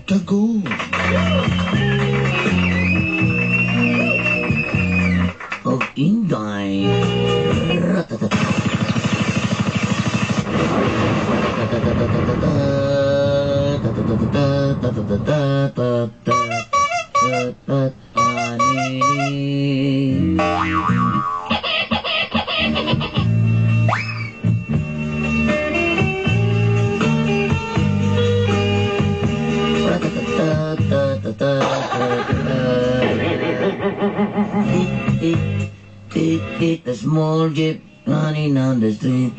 Tago. Og Inday. Ratatata. Tick, tick, tick, the small jeep running down the street.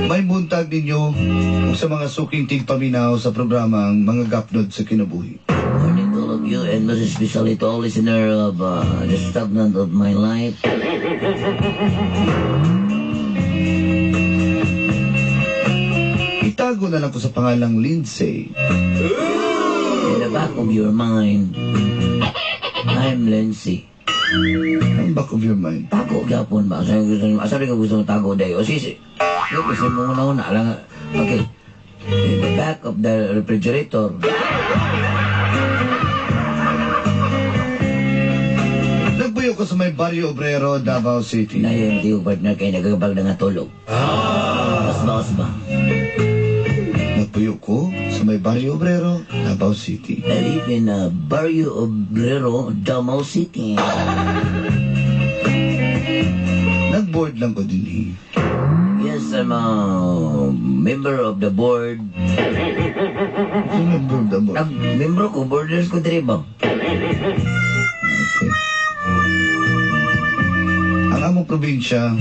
May buntag ninyo ug sa mga suking tigpaminaw sa programang Mga Gapnod sa Kinabuhi. Morning to all of you and most especially to all listener of the stagnant of my life. Itago na lang ko sa pangalang Lindsay. In the back of your mind, I'm Lindsay. Ang back of your mind. Tago gyapon ba? Asa gusto asa ka gusto mo tago dayo? O sisi. Yo kasi mo una una lang. Okay. In the back of the refrigerator. Nagbuyo ko sa may Barrio Obrero, Davao City. Na yung tiyo partner kay nagagabag na nga tulog. Basba, basba. Nagbuyo ko sa may Barrio Obrero, Davao City. I live in Barrio Obrero, Davao City. Nag-board lang ko din eh. Yes, I'm a member of the board. Sino member of the board? Nag-member ko, borders ko diri ba? Okay. Ang among probinsya,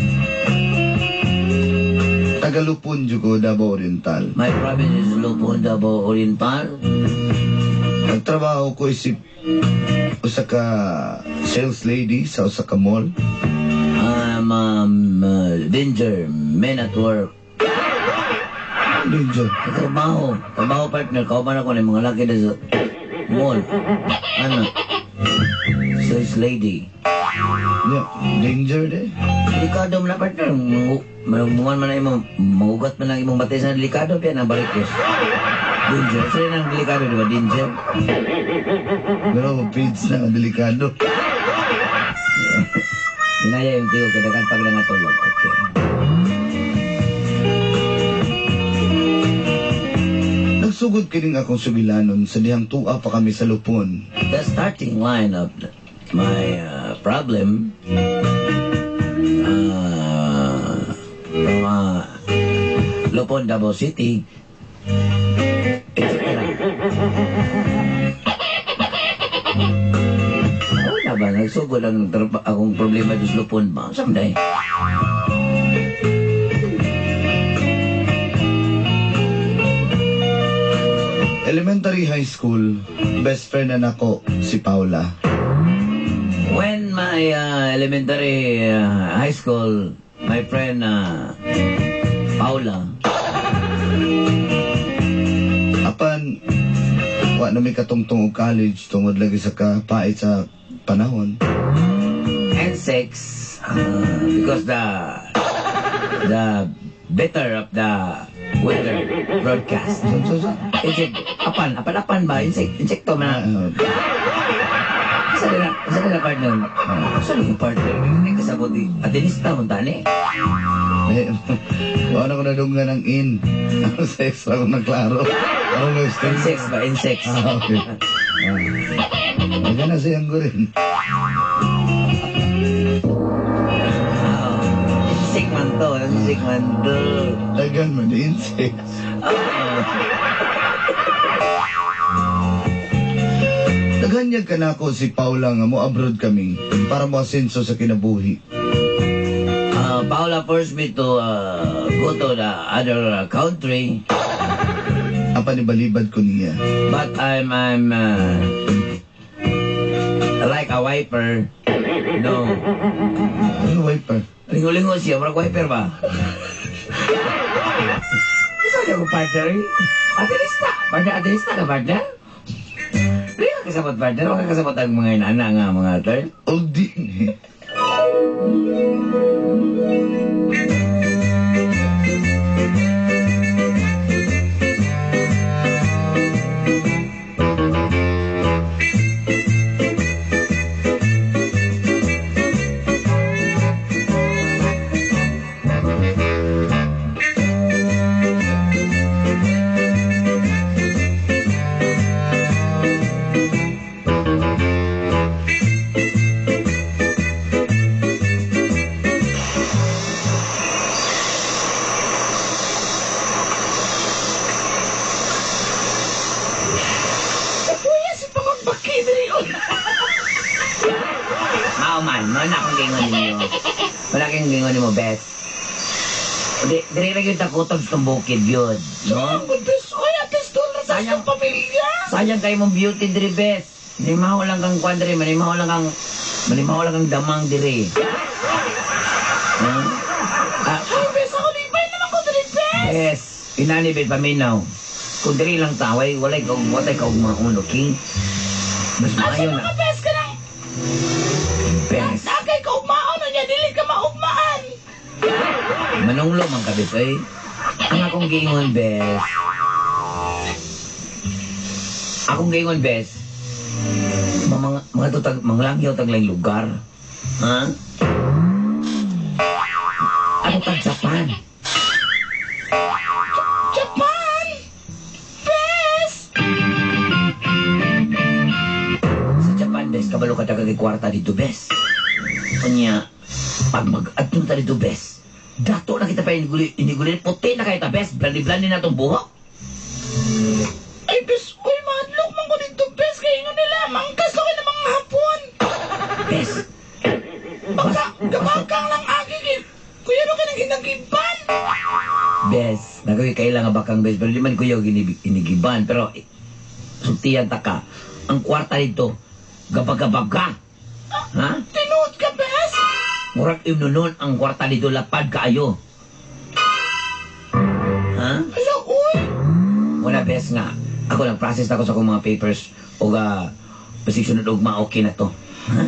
Tagalupon, Jugo, Davao Oriental. My province is Lupon, Davao Oriental. Nagtrabaho ko isip usa ka sales lady sa usa ka mall. I'm danger, men at work. Danger. Trabaho, trabaho partner, kauban ako ng mga laki na sa mall. Ano? Sales lady. Yeah, danger de. Delikado man na partner. Manguman man na imong, mangugat man ang imong batay sa delikado, piyan ang barikos. Danger. Sa'yo nang delikado, di ba? Danger. Pero feeds na delikado. Hinaya yung tiyo, kadagan pag nangatulog. Okay. Nagsugod kining akong sugilanon sa dihang tua pa kami sa Lupon. The starting line of my problem from Lupon, Davao City, etc. Wala ba? Nagsugod ang akong problema sa Lupon ba? Samday. Elementary high school, best friend na nako si Paula. When my elementary high school, my friend Paula, Apan, wa na may katungtong og college tungod lagi sa kapait sa panahon. And sex, because the better of the weather broadcast. Insect, apan, apan, apan ba? Insect, insekto man. Sa na partner? Sa na partner? Hindi kasabot di. Atenista mo tani. Eh, wala ko nadunggan ng in. Sex ako na klaro. Ako mag-extend. Insects ba? Insects. Ah, okay. Magana siyang ko rin. Insect man to. Insect man to. Dagan man, insects. Naghanyag ka na ako si Paula nga mo abroad kami para mo asenso sa kinabuhi. Paula forced me to go to the other country. Apan ibalibad ko niya. But I'm like a wiper. No. Ano wiper? Lingo-lingo siya, murag wiper ba? Isa niya ko partner eh. Atenista. Partner, atenista ka partner? Di ka kasabot partner, wala ka kasabot ang mga inana nga mga term. Old din eh. Kapuya si pangagbaki diri. Mao man, mao na akong gingon ninyo. Wala kang gingon nimo, Bes. Di, diri ra gyud takutob sa bukid yun. No? Sayang gud bes. Oy, ates doon na sa Sayang. akong pamilya. Sayang kay mong beauty diri, Bes. Manimaho lang kang kwan diri, manimaho lang kang damang diri. Huh? Ah, Ay, bes, ako libay naman ko diri, bes. Bes, inani bes paminaw. Kung diri lang ta, walay walay kaug watay kaugmaon, okay? Mas Asa maayo mga na. bes ka nang Bes. nakay kaugmaon na niya, dili ka maugmaan. Manunglo man ka, bes, ay. Ang akong giingon, bes. Akong giingon, bes. Mga mga tutag manglangyaw tag laing lugar. Ha? Ano tag Japan? Japan! Bes! Sa Japan, bes, kabalo ka kay kwarta dito, bes. Unya, pag mag-adto ta dito, bes, dato na kita pa iniguli, iniguli, puti na kayo ta, bes, blandi-blandi na tong buhok. Ay, bes, uy, mahadlok man ko dito, bes. Kaya ingon nila, mangkas lang kayo ng mga Hapon. Bes, Baka, gabakang lang agi, kay Kuya, no ka nang ginagiban. Bes, nagawin kailang nga bakang bes, pero di man kuya inigiban, pero eh, sultiyan ta ka. Ang kwarta dito, gabaga-baga. Ha? Tinuod ka, bes. Murag imnunon ang kwarta dito, lapad kaayo. Ha? Hala, uy. Wala bes nga. Ako lang process na ako sa akong mga papers o ga basig sunod ugma okay na to. Ha?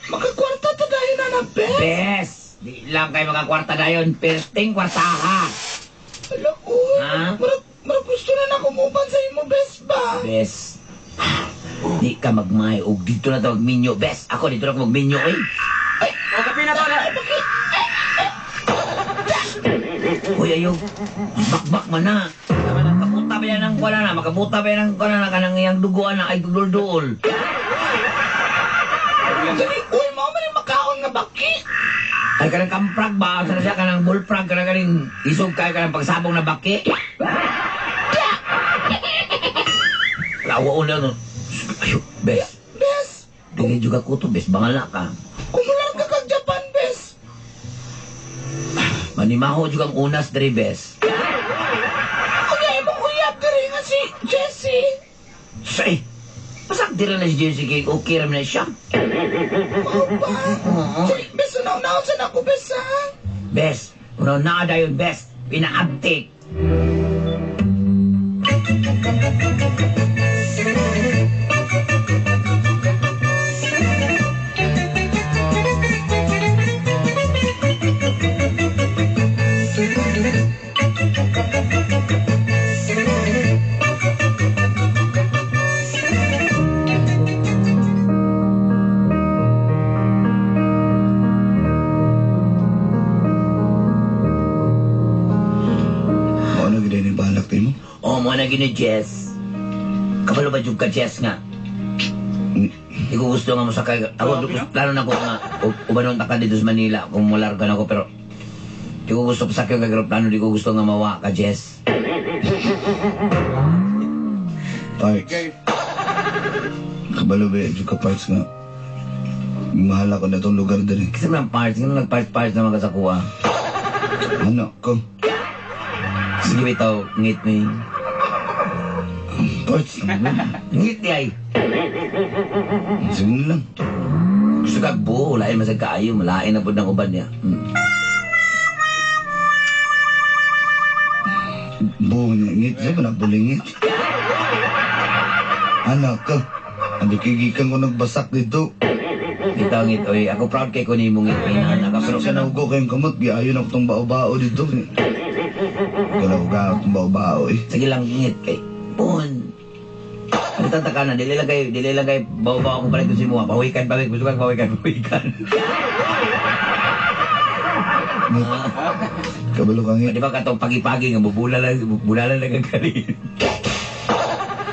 Makakwarta ta dahil na na, bes. Bes! Di lang kayo makakwarta dayon. Perting kwarta ha. Hala, uy. Ha? Murag gusto na na kumuban sa imo, bes ba? Bes. Di ka magmay og dito na ta magminyo. Bes, ako dito na ako magminyo oy. Ay, O, kape na to na. Uy, ayaw. Bakbak man na. Makabuta ba yan ang kuwan na? Makabuta ba yan ang kuwan na? Kanang iyang duguan na ay dulduol. Dali, uy, mao man yung makaon nga baki. Ay kanang kamprag ba? Sana siya kanang bullfrog kanang kaning isog kay kanang pagsabong na baki. Lawa ulo no. Ayo, bes. Bes, Dili juga ko to, bes. Bangala ka. kumular ka kag Japan, bes. Manimaho juga ang unas diri, bes. Unya imong uyab diri nga si Jessie. Say, pasak diri na si Jesse kay okay ra man na siya. Mao ba? Oo. Sige, bes, unaw-naon sa nako, bes, ha? Bes, unaw na dayon, bes. Pinaabtik. Mao na gid ni balak nimo. O mo na gini Jess. Kabalo ba jud ka Jess nga? Di ko gusto nga mosakay. Ako Grabe, no? plano na ko nga ubanon ta ka dito sa Manila kung mularga na ko pero di ko gusto pasakyon kag eroplano, di ko gusto nga mawa ka Jess. Parts. Kabalo ba jud ka parts nga. Mahal ako na itong lugar diri. Kasi man parts, nga nag parts parts naman ka sa kuha. Ano ko? Sige bitaw, ngit mi. Parts naman. Ngit di ay. Sige na lang. Gusto kag buo, lain man sa kaayo, malain na pud ng uban niya. Buo niya ngit siya na bulingit. Anak ka. Abi kigikan ko nagbasak dito. Bitaw ngit, oy, ako proud kay ko nimo ngit inana ka pero Sa naugo kayong kamot, giayon ako tong bao-bao dito. Kalaw-gaw tong bao-bao eh. Sige lang ngit kay pon. Palitan ta ka na, dili lang kay bao-bao akong palit ko si Mua. Pawikan, pawikan, gusto ka pawikan, pawikan. Kabalo ka ngit. Di ba katong pagi-pagi nga bubula lang nagagaling.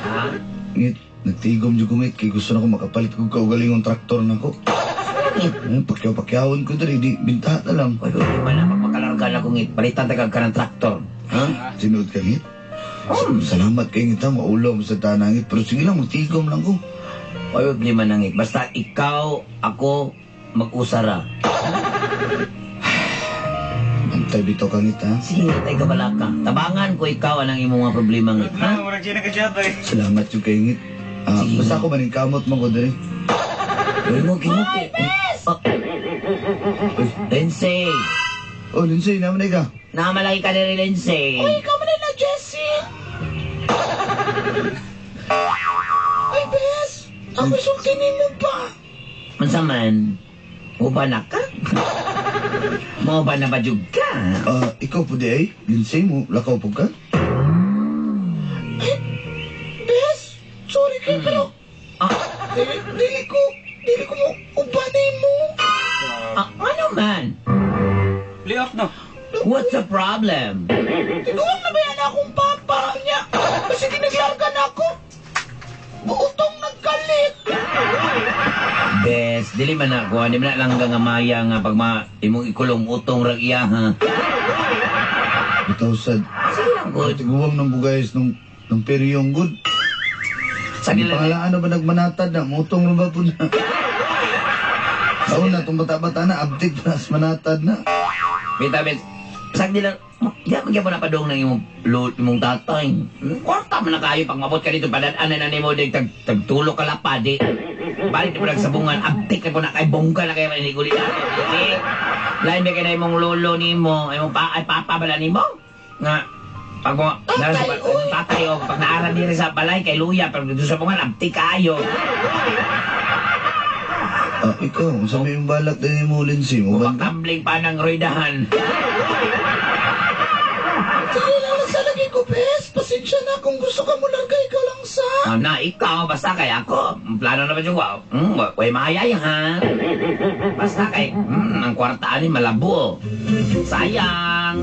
Ha? Ngit, nagtigom jud ko ngit kay gusto na ko makapalit kog kaugalingong traktor nako. Ngit. Pakyaw-pakyawon ko diri, di bintaha na lang. Oy, di ba na pag makalarga na ko ngit, palitan ta kag kanang traktor. Ha? Sinuod ka ngit? Salamat kay ngit ha, maulaw mo sa tanang ngit. Pero sige lang, magtigom lang ko. Oy, problema na ngit. Basta ikaw, ako, mag-usara. Antay bitaw ka ngit ha. Sige, tay kabala ka. Tabangan ko ikaw anang imong mga problema ngit, ha? Salamat jud kay ngit. Sige. Basta ako maningkamot man ko diri. Uy mo, ginuti. Uy, Lindsay. Oh, Lindsay, naman ka. Namalaki ka ni Lindsay. Uy, ikaw man na, Jessie! Ay, bes! Ako sulti nimo pa! Mansaman, uba na ka? Mo ba na ba jud ka? Ikaw po di ay, Lindsay mo, lakaw po ka? Ay, bes! Sorry kay, pero dili ko mo ubanay mo. Ano man? Lay off no. What's the problem? Tiguang na ba yan akong papa niya? Kasi ginaglarga na ako. Buotong nagkalit. Bes, dili man ako, di man na lang nga maya nga pag ma imong ikulong utong rag iya ha. Bitaw sad. Sige lang good. Tiguang ng bugayos nung periyong good. Sa nila Pangalaan na ba nagmanatad na? Mutong na ba po na? Taon na, itong bata-bata na, abtik na, manatad na. Bita bes, sa nila di ako gyapon napadong ng imong imong tatay. Kwarta man na kayo pag mabot ka dito padad-an na nimo dig tag tagtulo ka lapad di. Balik na po nagsabungan, abtik na po na kay bongga na kayo maniguli na. Di. Lain ba kay na imong lolo nimo, imong pa ay papa bala nimo? Nga pag mo Tatay, oy. tatay o pag naaran diri sa balay kay luya pero dito sa bungan abtik kayo. Ikaw, sa may balak din mo, Lindsay, mo ba? Tumbling pa ng roidahan. Sige lang sa lagi ko, bes. Pasensya na kung gusto ka mo larga, ikaw lang sa. Na, ikaw, basta kay ako. Plano na ba yung wow? Way mahayay, ha? Basta kay, ang kwartaan ni malabo. Sayang.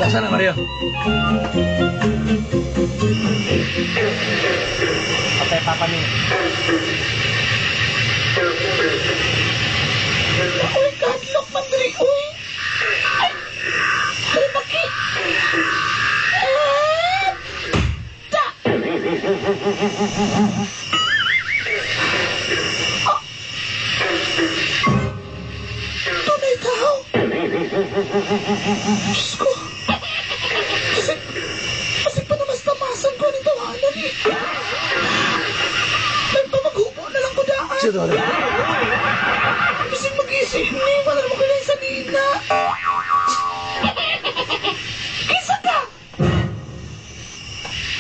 Sasa na Mario. Patay papa ni. Uy, kadlok man diri, uy. Ay, ay, baki. Ta. Tunay tao. Diyos ko. Kasi pa naman tamasan ko ni tawanan eh. Nagpamaghubo na lang ko daan. Kasi mag-isip ni, wala naman ko lang sa nina. Kisa ka!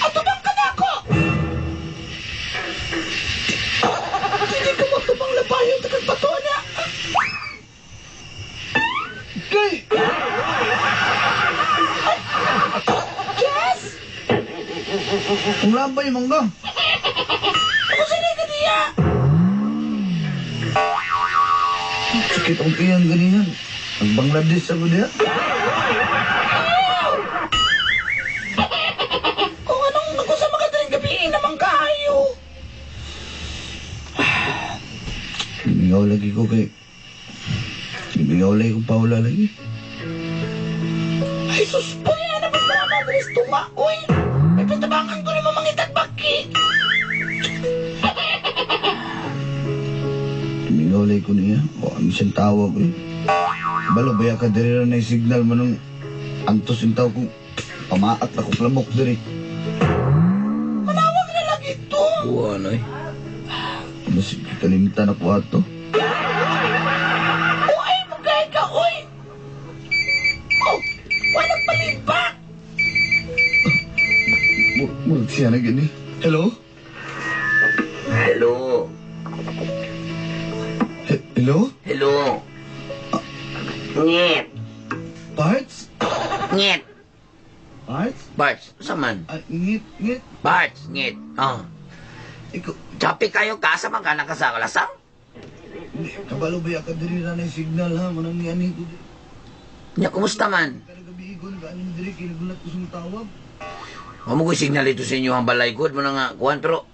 Atubang ka na ako! Hindi ka mo tubang labayo, takagbato na! Kay! Jess! Ang labay, mangga! Ako sa ka niya! Sakit ang tiyan ganihan. Ang Bangladesh ako diya. Kung anong ako sa mga daling gabi, naman kayo. Gimingaw lagi ko kay... Gimingaw lagi kong Paula lagi. Ay, sus, puy, ano ba mga madres tunga, uy? May patabangan ko ni mamangitag baki. Gimingaw lagi ko niya. Ang siyang tawag eh. Balo ba ka diri na yung signal mo nung antos yung tao kung pamaat ako lamok diri. Manawag na lang ito. Buwan oy. Mas kalimtan ako ato. Uy, mugay ka, uy. Oh, walang palibak. Murag siya na gini. Hello? Hello. Hello? Hello. Ngit. Parts? Ngit. Parts? Barts, unsa man? Ay, ngit, ngit. Barts, ngit. Oh. Ikaw, Chapi kayo ka sa man ka nakasakalasang? hindi, kabalo ba ka diri na yung signal ha? Manang ni ani ko. Nya kumusta man? Kada gabi igon ka aning diri kinagulat ko sa tawag. Wa mo ko'y signal dito sa inyo ang balay good mo na nga kuan pero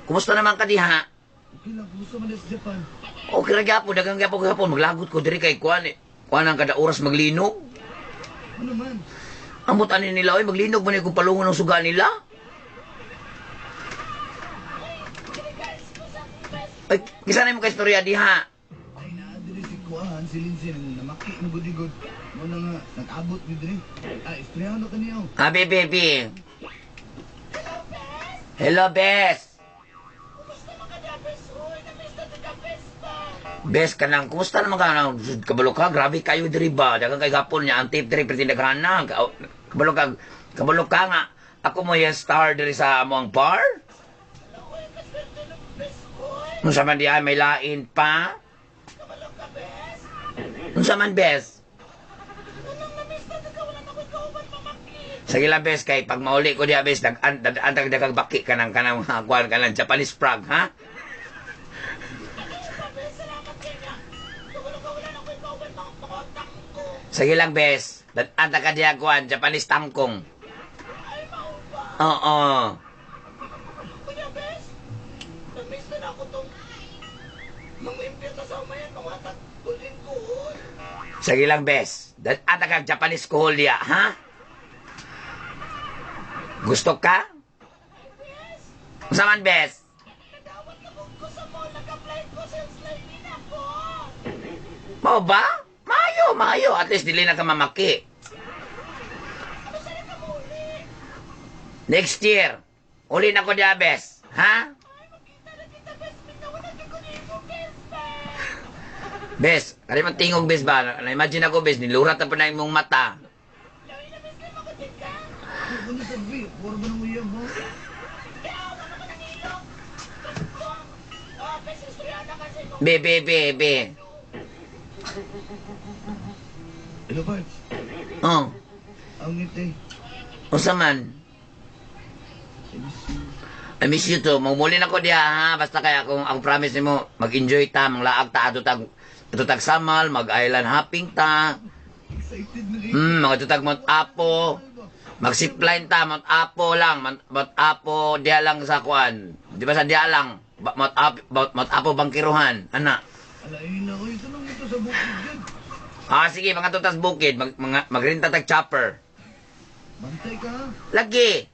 kumusta naman ka diha? Okay lang, kumusta man sa Japan? Okay ra gyapon, daghang gyapon gihapon maglagot ko diri kay kuan eh. Kuan ang kada oras maglinog. Ano man? Amot ani nila oy maglinog man kung palungon ang suga nila. Ay, kisa na mo kay istorya diha. Ay, naa diri si Kuan, si Lindsay, namaki mo gud-gud. Mo na nga, nag-abot ni diri. Ay, istoryahan na kaniyo. Abi, baby. Hello, Bes. Kumusta mga dabes, uy? Namiss na ito dabes ba? Bes, kanang, kumusta naman ka? Nang, kabalo ka, grabe kayo diri ba? Daghang kay gapon niya, ang tape diri, pero tindaghana. Kabalo ka, kabalo ka nga. Ako mo yung star diri sa among bar? Uy, kaswerte ng bes, uy. Unsa man di ay may lain pa? Kabalo ka, bes. Unsa man, Bes? Anong namiss na ito ka? Wala na ko'y kauban mamaki. Sige lang, Bes, kay pag mauli ko diya, Bes, dag-antag daghang baki ka ng kanang mga kuwan ka ng Japanese frog, ha? Ano pa, bes? Salamat kayo na. Kabalo ka, wala na ko'y kauban mga pangotang ko. Sige lang, Bes. Dag-antag ka diya, kuwan, Japanese tangkong. Ay, mao ba? Oo. Kuya, bes, namiss na na ako tong mga impyerno sa umayan, mga tag golden kuhol. Sige lang, Bes. Dag-antag ka Japanese kuhol diya, ha? Gusto ka? Unsa man, Bes? Nadawat na ko sa mall, nag-apply ko, sales line ako. Mao ba? Maayo, maayo. At least dili na ka mamaki. Ano sana ka muli? Next year, uli na ko diya, Bes. Ha? Ay, magkita na kita, bes. Mingaw na ko nimo, bes ba? Bes, kani man tingog, Bes ba? Na-imagine ako, Bes, nilurat na pa na imong mata. Lawi na, bes, lima ko din ka. Ano sabi? Puro ba nang uyab mo? Kaya ako naman ang ilong. Oh, bes, istorya na kasi mo. Be, be, be, be. Hello, Parts. Oh, Ang ngit eh. unsa man? I miss you. I miss you too. Magmuli na ko diha ha. Basta kaya kung ako promise nimo, mag-enjoy ta, manglaag ta ato tag ato tag Samal, mag-island hopping ta. Excited na kayo. Mga tutag Mount Apo. Mag-zipline ta, Mount Apo lang, Mount Apo diha lang sa kuan. Di ba sa diha lang? Mount Apo, Mount Apo Bangkiruhan, ana. Alain ako, ito nang ito sa bukid yun. Ah, sige, mga tutas bukid, mag, mga magrenta tag chopper. Bantay ka ha. Lagi.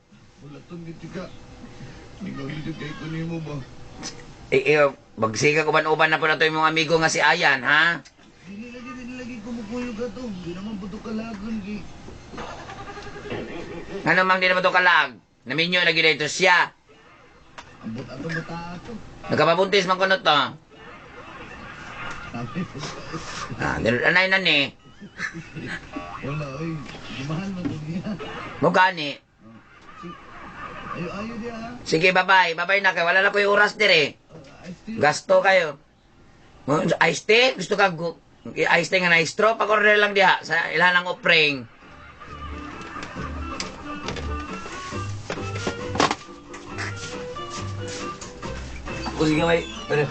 Bulatong giti ka. Ikaw dito kay kunin mo ba? Eh, eh, magsiga ko uban na po na to yung mga amigo nga si Ayan, ha? Dili lagi kumukuyo ka to. Di naman po to kalagon kay. Ngano mang di naman to kalag? Naminyo na gid ito siya. Ambot ato bata ato. Nagkapabuntis man kuno to. Sabi po. Ah, anay na ni. Wala oy. Mahal mo to niya. Mo gani. Ayo ayo diya ha. Sige, bye-bye. Bye-bye na kay wala na ko'y oras dire. I still Gasto kayo. Ice tea? Gusto ka ice tea nga na straw? Pag-order lang diha sa ilan ang offering. O sige, may. Pero.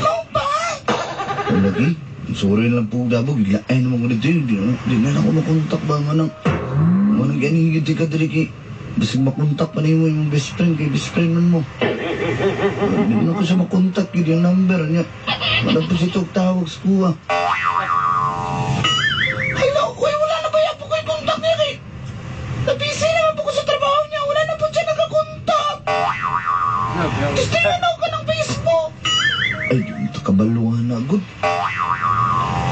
Mau ba? Sorry lang po, Davao. Gilain naman ko dito. Di na ako makontak ba? Manang, manang ganyan higit ka diri kay. Basig makontak pa na yung best friend kay best friend man mo. Di na ko siya makontak yun yung number niya. Wala po siya tawag sa kuha. Hello, kuya, wala na ba yan po ko'y kontak niya kay? Nabisi naman po ko sa trabaho niya, wala na po siya nagkakontak. Gusto niya na ako ng Facebook. Ay, di mo kabaluhan na agad.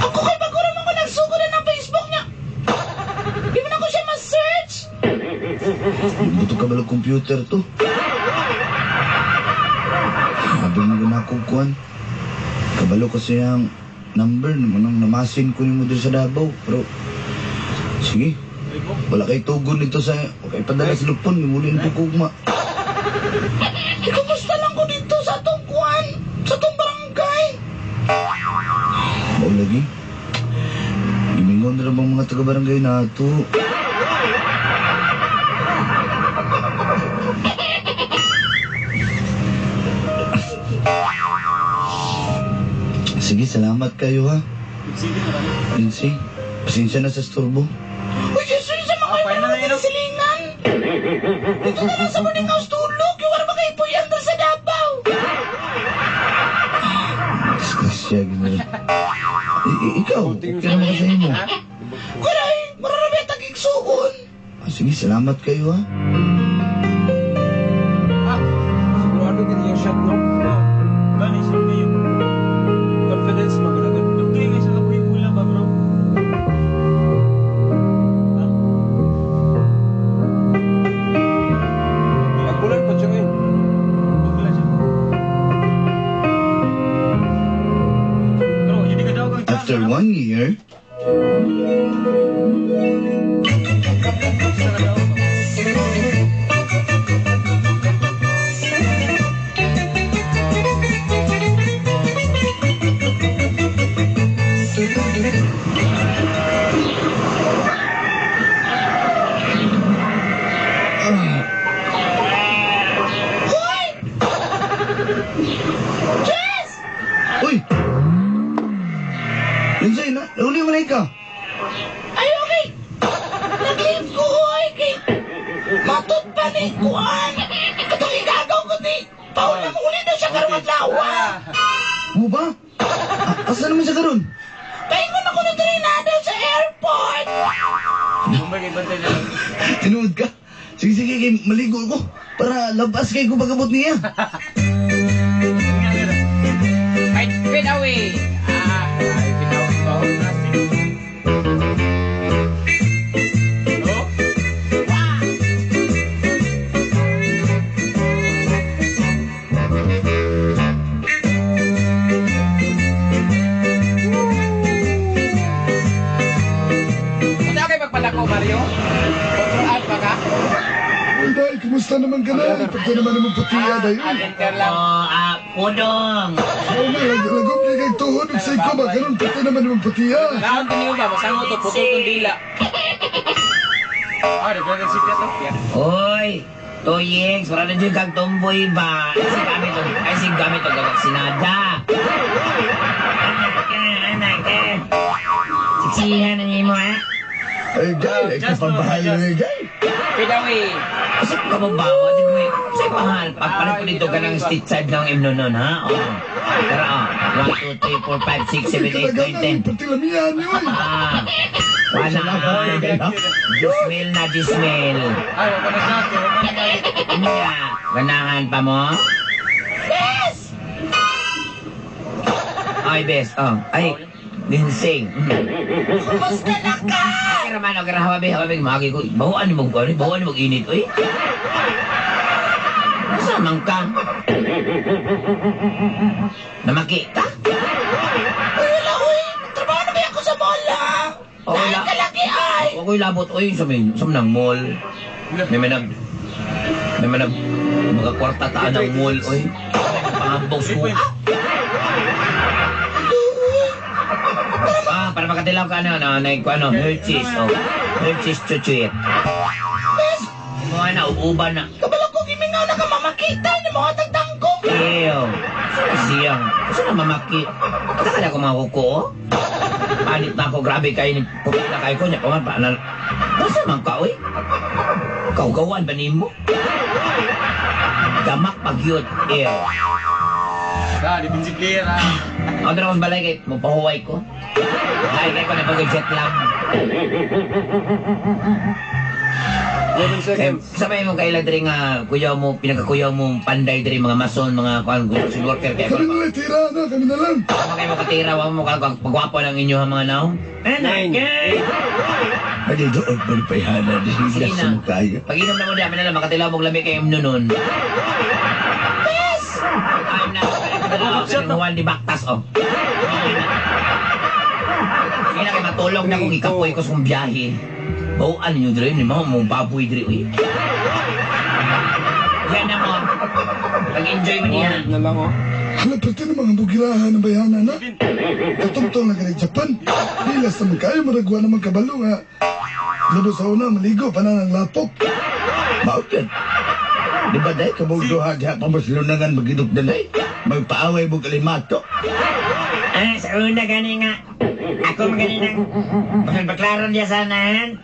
Ako kay bago naman ko nagsugod na ng Facebook niya. Di mo na ko siya ma-search. Di mo ito kabalo computer to. Sabi mo na ako kuhan. Kabalo kasi ang number naman ang namasin ko nimo dito sa Davao. Pero, sige. Wala kay tugon nito sa, okay, padala sa lupon, muli na po kugma. Eh, kumusta lang ko dito sa atong kuan, sa atong barangay. Mao lagi. Gimingon na bang mga taga-barangay na ito. Sige, salamat kayo ha. Lindsay, pasensya na sa istorbo. Uy, Jesus, sa mga Ah, iba naman din silingan. Dito na lang sa boarding house tulog. Yung wala ba kayo po yan sa Davao? Disgrasya, gano'n. Ikaw, okay naman ka sa imo. Kuray, mararami at tagigsuon. Ah, sige, salamat kayo ha. Ah, sigurado gid yung shot, no? Gani, siya kayo. Confidence magulagod. Dugay nga siya kapoy pula ba, bro? Ha? Nagbulan pa siya ngayon. Pagbulan siya. Bro, hindi ka daw kang chance, After ano? 1 year, Basta ka daw. Hoy! Jess! Uy! Lindsay, na, uli mo na ikaw. Ay, okay. Nag-leave ko, hoy. Kay matut pa ni kuan. Katong igagaw ko ni. Paul na uli na siya karon adlaw. Mo ba? Asa naman siya karon? Paingon ako na diri na daw sa airport. Bumalik, bantay na lang. Tinuod ka? Sige, sige, kay maligo ko. Para labas kay ko pag-abot niya. Ay, fade away. Ah, ay, fade away ba? Oh? Punta kay magpadako, Mario. Control alt ba ka? Uy, Day, kumusta naman ka na? Pagka naman naman putiya, Day. Uy, Enter lang. Oh, Pudong. oo na, lagom kay kay tuhod ug say ko ba? Ganun, pagka naman naman putiya. Naon din ba? Masango to, putol tong dila. Ah, nagdagan si Piato. Oy, Toyeng, wala na dyan kag tomboy ba? Ay, si gamit og, ay, si gamit og gagak sinada. Anak ka, anak ka. Siksihan na niyo mo, ha? Ay, Day, ay Just no, kapabahal just. na, Day. Fade away. Asa ka mabawa? Di mo, sa'yo mahal. Pagpalit ko dito ka ng street side ng imno nun, ha? Oh. Tara, oh. 1, 2, 3, 4, 5, 6, 7, 8, 9, 10. Pati lamian yun. Ah. Wala na. Dismil na, dismil. Ay, wala na siya. Wala na siya. Unya, ganahan pa mo? Bes! Ay, bes. Oh. Ay, ginseng. Kumusta na ka? Ay, Romano, grabe, hawabi, magi ko. Bahuan mo, ano, bahuan mo init, uy. Nasamang ka? Namaki ka? Uy, wala, uy. Trabaho na ba ako sa mall, ha? Oh, wala. Dahil ka lagi, ay. Huwag ko'y labot, uy, sa may, sa ng mall. May manag, may manag, mga kwarta taan ng mall, uy. Pangambog sa Ah, para makatilaw ka, ano, ano, ano, ano, Hershey's, oh. Hershey's chuchuit. Bes, Mga na, uuban na. kabalo ko gimingaw na ka mamakita ni mga tagdangkong. Ew. Saan na siyang? Saan na mamaki? Takala ko mga kuko, oh. Palit na ako, grabe kayo ni puti na kayo ko niya. Paman pa na. Basta man ka, oy. Kaugawan ba nimo? Gamak pag yun. Eh. Ah, defensive player ah. Ako na akong balay kay mapahuway ko. Ay, kay ko na pag jet lag. 11 seconds. Sabay mo kailan diri nga kuyaw mo, pinakakuyaw mo panday diri mga mason, mga kuan construction worker kay Kami na lang tira na, kami na lang. Tama kayo makatira, wa mo kang pagwapo ng inyo mga naong. Nine, eight, Ano doon pa ni Payhana, Sige hilas na. mo kayo. Pag inom na mo dami na lang, makatilaw mong lami kay nun. Yes! I'm na. Juan di Baktas, oh. Sige na kay matulog na kung ikapoy ko sa kong biyahe. Bawaan ninyo diri, ni mo mong baboy diri, uy. Yan na mo. Pag-enjoy mo niya. One na lang oh. Hala, pati ng mga bugirahan ng bayana na. Katugtong na ganit Japan. Hilas naman kayo, maragwa naman kabalo nga. Lubos sa una, maligo, pananang lapok. Maupyan. Di ba dahil kabog duha diha pa mas lunangan magidok danay? Magpaaway mo kalimato. Ah, sa una gani nga. Ako maganinang baklaron niya sanahan.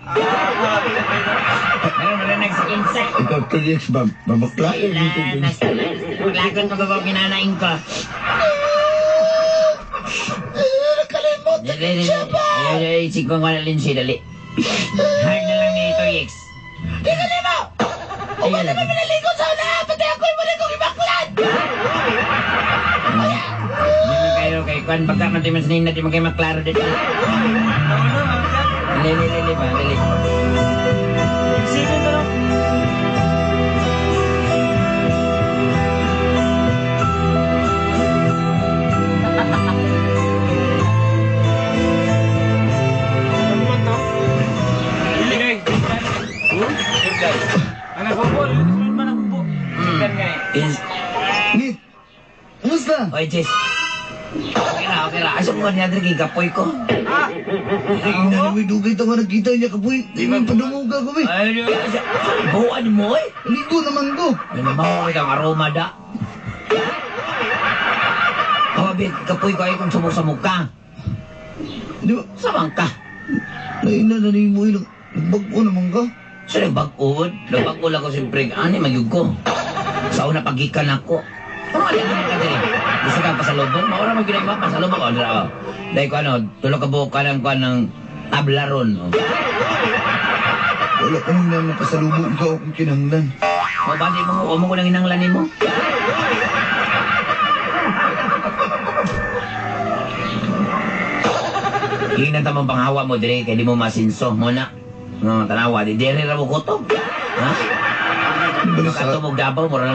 Meron wala nagsakinsa. Ikaw 2X ba? Mabaklayo dito. Lagon pa ko kinanain ko. Nakalimutan ko siya ba? Ay, ay, kung wala rin siya, dali. Hard na lang ni Toyix. Di ka lima! Uban naman minaligo sa una! Pati ako'y muna kong ibaklad! Hindi man kayo kay Kwan, pagka man tayo masanin natin kayo maklaro dito. Lili, lili, ba, lili. Isipin ka lang. Ano man to? Iligay. Sirdan. Ang naghubo, sunod man ang hubo. Sirdan nga eh. Is, Nit, kumusta? oy, Jess. Okay ra, okay ra. Asa mo niya diri kapoy ko? Ay, ina na may dugay ito nga nagkita niya kapoy. Di man padumuga ko eh. Ay, buwan mo eh. Ligo naman ko. Ano mo, ang aroma da. Kawabi, kapoy ko ay kung sumok-samok ka. Di ba? Samang ka. Naina na ni mo ilang. Bago naman ka. So, nagbag-uod. Nagbag-uod ako siyempre. Ani, magyug ko. Sa una, pagikan ako. Ano alam naman ka diri? Gusto kang pasalubong? Maura mo ginagawa, pasalubong. O, dira, o. Dahil ko ano, tulog ka buhok ka ng, kuan ng tablaron. O, Wala ko nang nang pasalubong ka akong kinahanglan. o bali mo, o mo ko nang inanglanin mo. Hinan tamang panghawa mo dire kay di mo masinso mo na. Nga tanawa di dire ra mo kutob. Ha? Di ba sa Nakato mo Davao, mura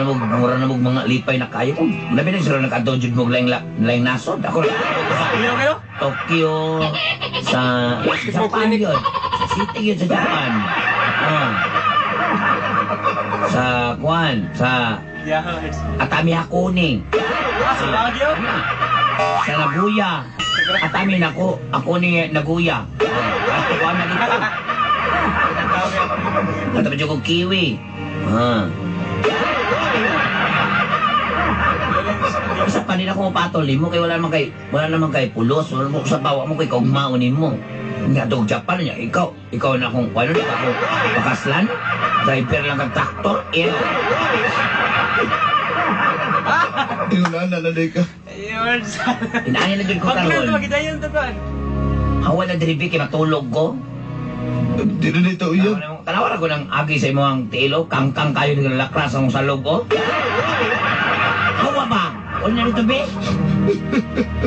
na mo mga lipay na kayo. Labi na sila nakato jud mo laing laing nasod. Ako ra Ilaw kayo? Tokyo sa Japan yun. Sa city yun sa Japan. Ah. Sa Kwan, sa Yeah. Atami Hakone. Ah, sa Baguio? Sa Nagoya. Atami nako, ako ni Nagoya. Ato ko na dito. Ato pa ko kiwi. Ah. Sa panila ko mapatol nimo kay wala naman kay pulos, wala mo sa bawa mo kay kaugmaon nimo. Nga dog Japan niya, ikaw, ikaw na akong ano di ba ako pakaslan? Driver lang kag traktor, eh. Yung nana na day ka. Ayun. Inaani na jud ko Paglan karon. to, magidayon to kan. Hawa na diri kay matulog ko. Di na dito uyab. Tanawa ko ng agi sa imong tilo, kangkang kayo ng lakras ang salog ko. Hawa ba? Wala na dito, be?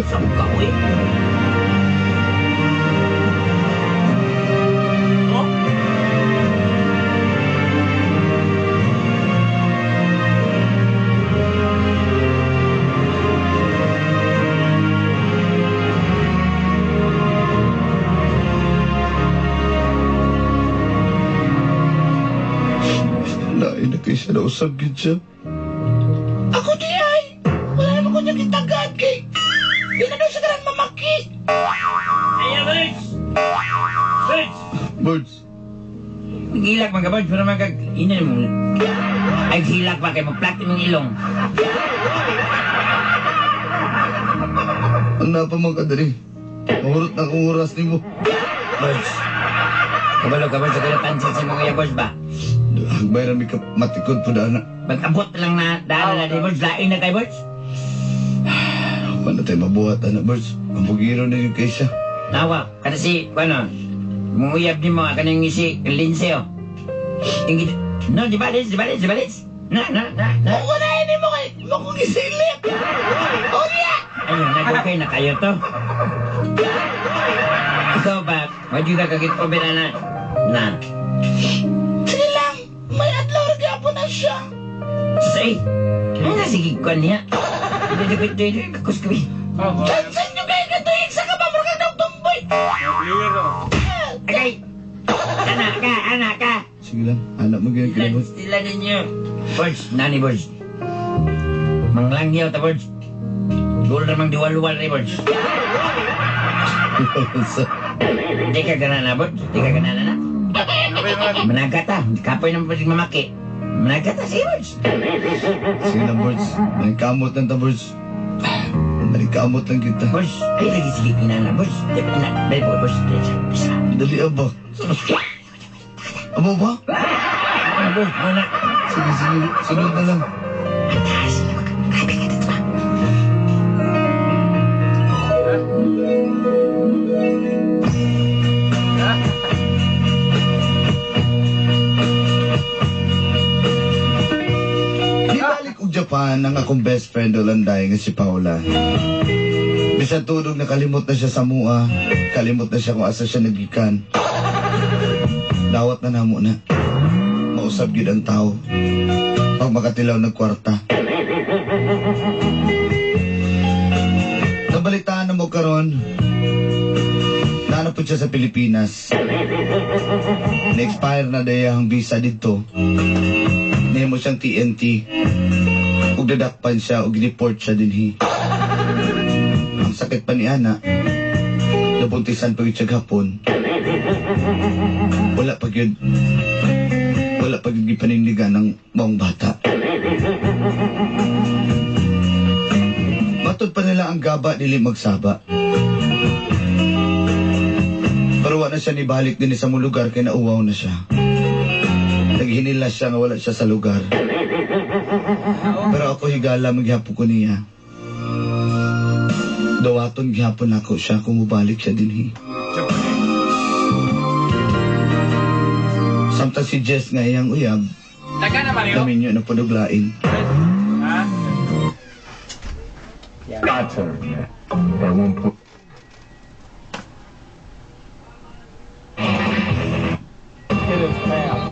Saan ka, uy? Oh? Lain na kayo siya nausap gid siya. Ako di ay! Wala naman ko niyang gitagad kay... Di na daw siya karan mamaki! Ayan, birds! Birds! Birds. Gilak mga birds, pero mga ina mo. Ay, gilak pa kayo, magplat imong ilong. Ang napa man ka diri. Mahurot na akong oras nimo. Boys. Kabalo ka, boys. Ako na pansin sa mga iya, boys ba? Hagbay ra mi ka matikod po dana. Mag-abot lang na daan na di, boys. Lain na kay, boys. Wala tayo mabuhat, ana, Birds. Ang bugiro na yun kay siya. Nawa, kada si, ano, munguyab ni mo, kaning isi, Lindsay, oh. Ingit, no, di ba, Liz? Di ba, Liz? Di ba, Liz? Na, na, na, na. Kung unahin mo kay mo kong isilip. O niya. Ayun, nag-okay na kayo to. Ikaw ba, why you ka kagit over na na? Sige lang. May adlaw ra gyapon na siya. Say, ano na sige ko niya? Hindi ko ito, ito, kakus kami. Oh, Tansan nyo kay katuig sa kabamro ka daw tumboy. player oh. Agay! Anak ka, anak ka! Sige lang, anak mo ganyan kinabot. Sila ninyo. Boys, nani boys. Manglangyaw ta boys. Gol ramang diwaluwal ni boys. Di ka ganana boys, di ka ganana na. Ano ba yung mga Managata, kapoy naman pa mamaki. Managata sige boys. Sige lang, Birds. Nagkamot lang ta, Birds. Nagkamot lang kita. Boys, ay lagi sige pinana boys. Di na, dali po boys. Dali sa, isa. Dali, aba. Aba ba? Ano boys, mana. Sige, sige. Sunod na lang. Atas, kape ka dito ba? Nibalik og Japan ang akong best friend Olanday nga si Paula. Bisan tunog nakalimot na siya sa mua, kalimot na siya kung asa siya nagikan. Dawat na namo na. Mausab gyud ang tao. Pag makatilaw ng kwarta. Nabalitaan na mo karon. Naana po siya sa Pilipinas. Na-expire na daya ang visa dito. Nemo siyang TNT. Ug dadakpan siya ug deport siya dinhi. Ang sakit pa ni Ana. Nabuntisan pa gyud siya gapon. Wala pa gyud. Wala pa gyud gipanindigan ng maong bata. Matod pa nila ang gaba dili magsaba. Pero wala na siya nibalik din sa mong lugar kay nauwaw na siya. Naghinila siya nga wala siya sa lugar. Pero ako higala maghapon ko niya. Dawaton gihapon ako siya kung mubalik siya dinhi. Samtang si Jess nga iyang uyab, Daga na Mario. naminyo na panuglain. Ha? By 1. Hit his pass.